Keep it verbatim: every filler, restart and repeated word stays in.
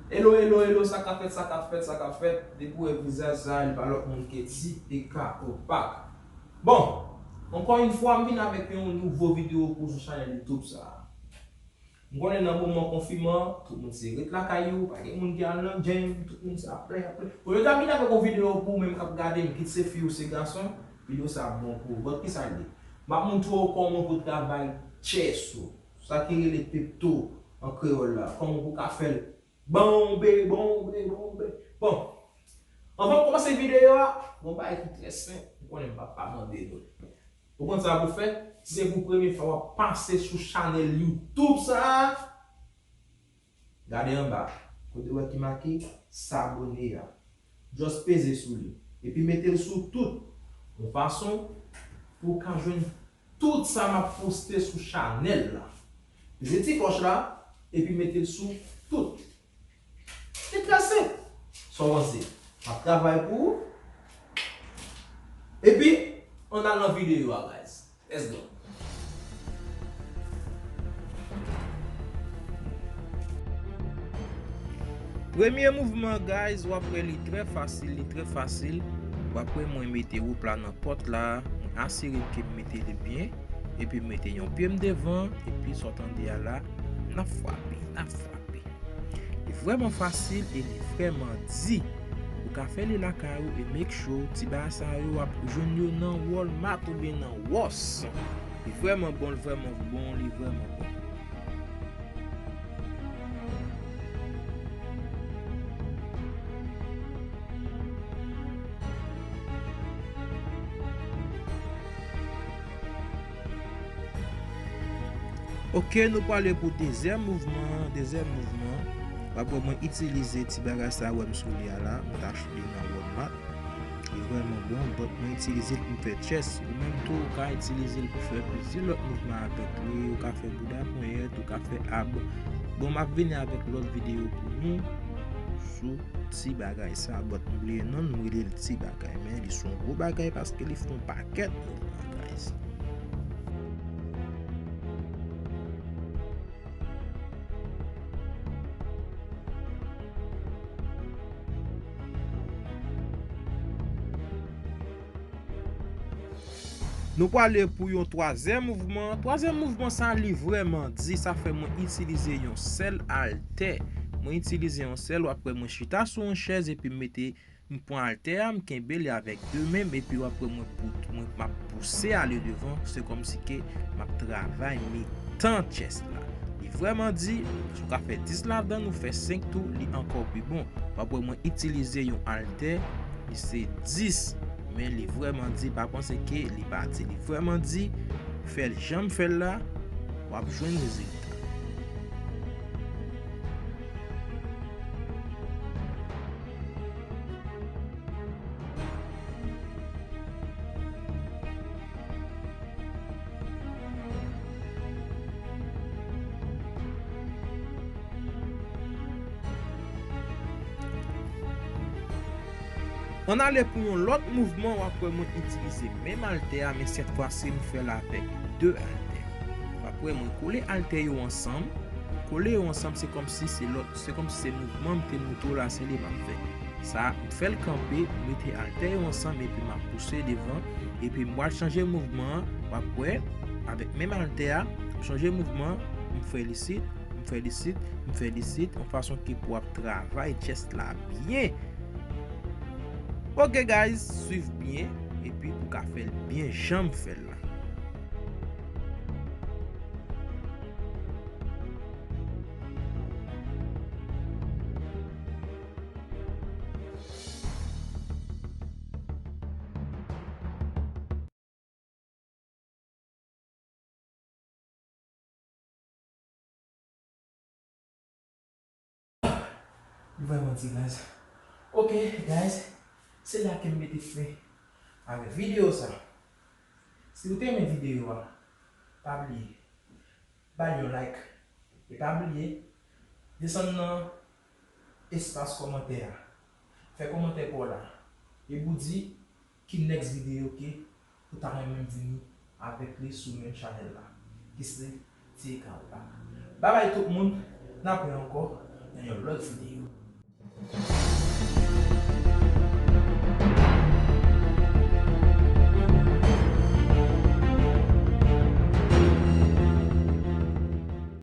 Hello, hello, hello, sa k ap fèt, sa k ap fèt, sa k ap fèt? Depi w wè vizaj sa, li pa lòt moun ke T P K Opak. Bon, ankò yon fwa, m vin avèk yon nouvo videyo pou sou chanèl YouTube sa. M konnen nan moman konfinman, tout moun se ret lakay yo, pa gen moun ki al nan gym, tout moun se ap plenyen, ap plenyen. Olye ta vin avèk yon videyo pou ou menm k ap gade m, kit se fi ou se gason, videyo sa ap bon pou ou. But kisa l ye? M ap montre w kòman pou travay chest ou. Sa ki rele pepto an kreyòl la. Kòman pou w ka fè l bonbe, bonbe, bonbe. Bon, anvan m kòmanse videyo a, gon bagay ki trè senp, m konnen m p ap pa mande nou l. Ou konn sa pou w fè? Si se pou premye fwa w ap pase sou chanèl YouTube sa a, gade anba, kote w wè ki make sabone a. Just peze sou li. Epi mete l sou tout. Yon fason pou w ka jwenn tout sa m ap poste sou chanèl la. Peze ti klòch la, epi mete l sou tout. Se trè senp. Sa w panse? M ap travay pou ou. Epi, ann al nan videyo a, guys. Let's go. Premye mouvman, guys, w ap wè li trè fasil, li trè fasil. W ap wè mwen mete woup la nan pòt la, mwen asire m ke m mete li byen, epi m mete yon pye m devan, epi sa w tande a la, n ap frape, n ap frape. Li vrèman fasil e li vrèman di. Ou ka fè li lakay ou e make sure ti bagay sa yo w ap jwenn yo nan Walmart oubyen nan Ross. Li vrèman bon, li vrèman bon, li vrèman bon. Ok, nou prale pou dezyèm mouvman an. Dezyèm mouvman, w ap wè mwen itilize ti bagay sa a, wè m sou li a la, mwen t achte li nan Walmart. Li vrèman bon, but mwen itilize l pou m fè chest. Ou menm tou, ou ka itilize l pou fè plizyè lòt mouvman avèk li. Ou ka fè bouda ponyèt, ou ka fè ab. Bon, m ap vini avèk lòt videyo pou nou sou ti bagay sa, but m bliye non l, m rele l ti bagay, men li se yon gwo bagay paske li fè yon pakèt mouvman, guys. Nou prale pou yon twazyèm mouvman. Twazyèm mouvman sa, li vrèman di, sa fè mwen itilize yon sèl altè. Mwen itilize yon sèl, w ap wè mwen chita sou yon chèz epi m mete, m pran altè a, m kenbe li avèk de men m, epi w ap wè mwen pou, mwen, m ap pouse ale devan, se kòmsi ke m ap travay mitan chest la. Li vrèman di, si w ka fè dis ladan, ou fè senk tou, li ankò pi bon. W ap wè mwen itilize yon altè, li se dis, men li vrèman di, pa panse ke li pa di. Li vrèman di, fè l jan m fè l la, w ap jwenn rezilta. Ann ale pou yon lòt mouvman, w ap wè mwen itilize menm altè a, men sèt fwa si m fè l avèk de altè. W ap wè mwen kole altè yo ansanm. Kole yo ansanm, se kòmsi se lòt, se kòmsi se mouvman m te montre w la, se li m ap fè. Sa, m fè l kanpe, m mete altè yo ansanm epi m ap pouse devan, epi m pral chanje mouvman an, w ap wè, avèk menm altè a, m chanje mouvman, m fè l isit, m fè l isit, m fè l isit, yon fason ke pou w ap travay chest la byen. Ok guys, swiv byen, epi pou w ka fè l byen jan m fè l la. Li vrèman di, guys. Ok, guys, se la ke m mete fen avèk videyo sa. Si w te renmen videyo a, pa bliye ba l yon like. E pa bliye, desann nan espas kòmantè a. Fè kòmantè pa w la. E pou di ki next videyo ke ou ta renmen m vini avèk li sou menm chanèl la. Ki se T K Opak. Babay tout moun, n ap wè ankò. nan yon lòt videyo.